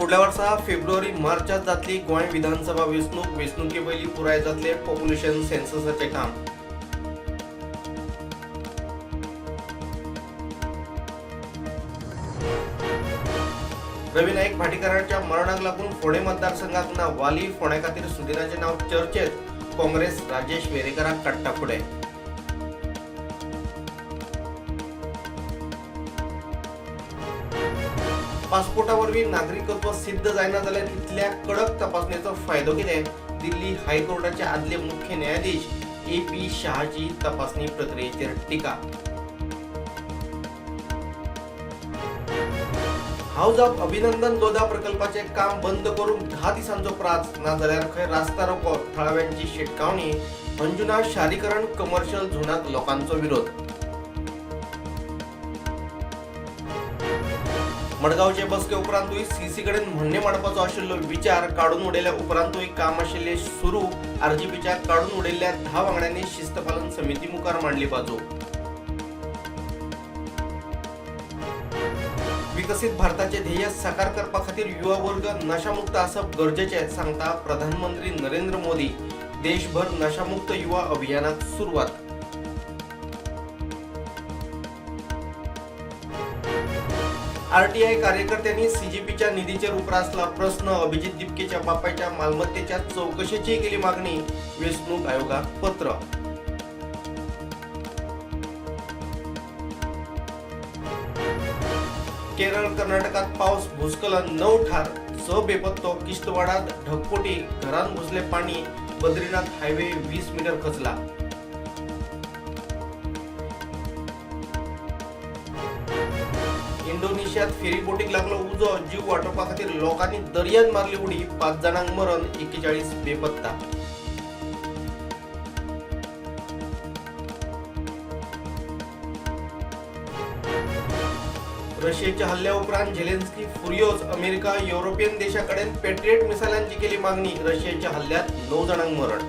फुडल्या वर्सा फेब्रुवारी मार्चात जातली गोंय विधानसभा वेंचणूक. वेंचणुके पयलीं पुराय जातले पॉप्युलेशन सेन्ससाचें काम. रवी नाईक भाटीकाराच्या मरणाक लागून फोंडें मतदारसंघात ना वाली. फोंड्या खातीर सुदिनाचें नांव चर्चेत. काँग्रेस राजेश वेरेंकाराक काडटा फुडें. पासपोर्टा वरवीं नागरिकत्व सिद्ध जायना जाल्यार इतल्या कडक तपासणेचो फायदो कितें? दिल्ली हायकोर्टाचे आदले मुख्य न्यायाधीश ए.पी. शहाची तपासणी प्रक्रियेचेर टिका. हाऊस ऑफ अभिनंदन लोधा प्रकल्पाचे काम बंद करूंक 10 दिसांचो प्राच, नाजाल्यार खंय रास्ता रोको. थळाव्यांची शिटकावणी. अंजुना शारीकरण कमर्शियल झोनाक लोकांचो विरोध. मडगांवचे बसके उपरांतूय सीसी कडेन म्हणणें मांडपाचो आशिल्लो विचार काडून उडयल्या उपरांतूय काम आशिल्ले सुरू. आरजीपीच्या काडून उडयल्ल्या 10 वांगड्यांनी शिस्तपालन समिती मुखार मांडली बाजू. विकसित भारताचे ध्येय साकार करपा खातीर युवा वर्ग नशामुक्त आसप गरजेचें, सांगता प्रधानमंत्री नरेंद्र मोदी. देशभर नशामुक्त युवा अभियानाक सुरवात. आरटीआय कार्यकर्त्यांनी सीजीपीच्या निधीचेर उप्रासला प्रस्न. अभिजित दिपकेच्या बापायच्या मालमत्तेच्या चवकशेची केली मागणी. वेंचणूक आयोगाक पत्र. केरळ कर्नाटकात पावस, भूस्खलन, 9 ठार, 6 बेपत्तो. किश्तवाडात ढगफुटी, घरांत घुसले पाणी. बद्रीनाथ हायवे 20 मीटर खचला. इंडोनेशियात फेरीबोटीक लागलो उजो. जीव वाटोवपा खातीर लोकांनी दर्यांत मारली उडी. 5 जाणांक मरण, 41 बेपत्ता. रशियेच्या हल्ल्या उपरांत झेलेन्स्की फुरियोज. अमेरिका, युरोपियन देशाकडेन पेट्रियट मिसायलांची केली मागणी. रशियेच्या हल्ल्यात 9 जाणांक मरण.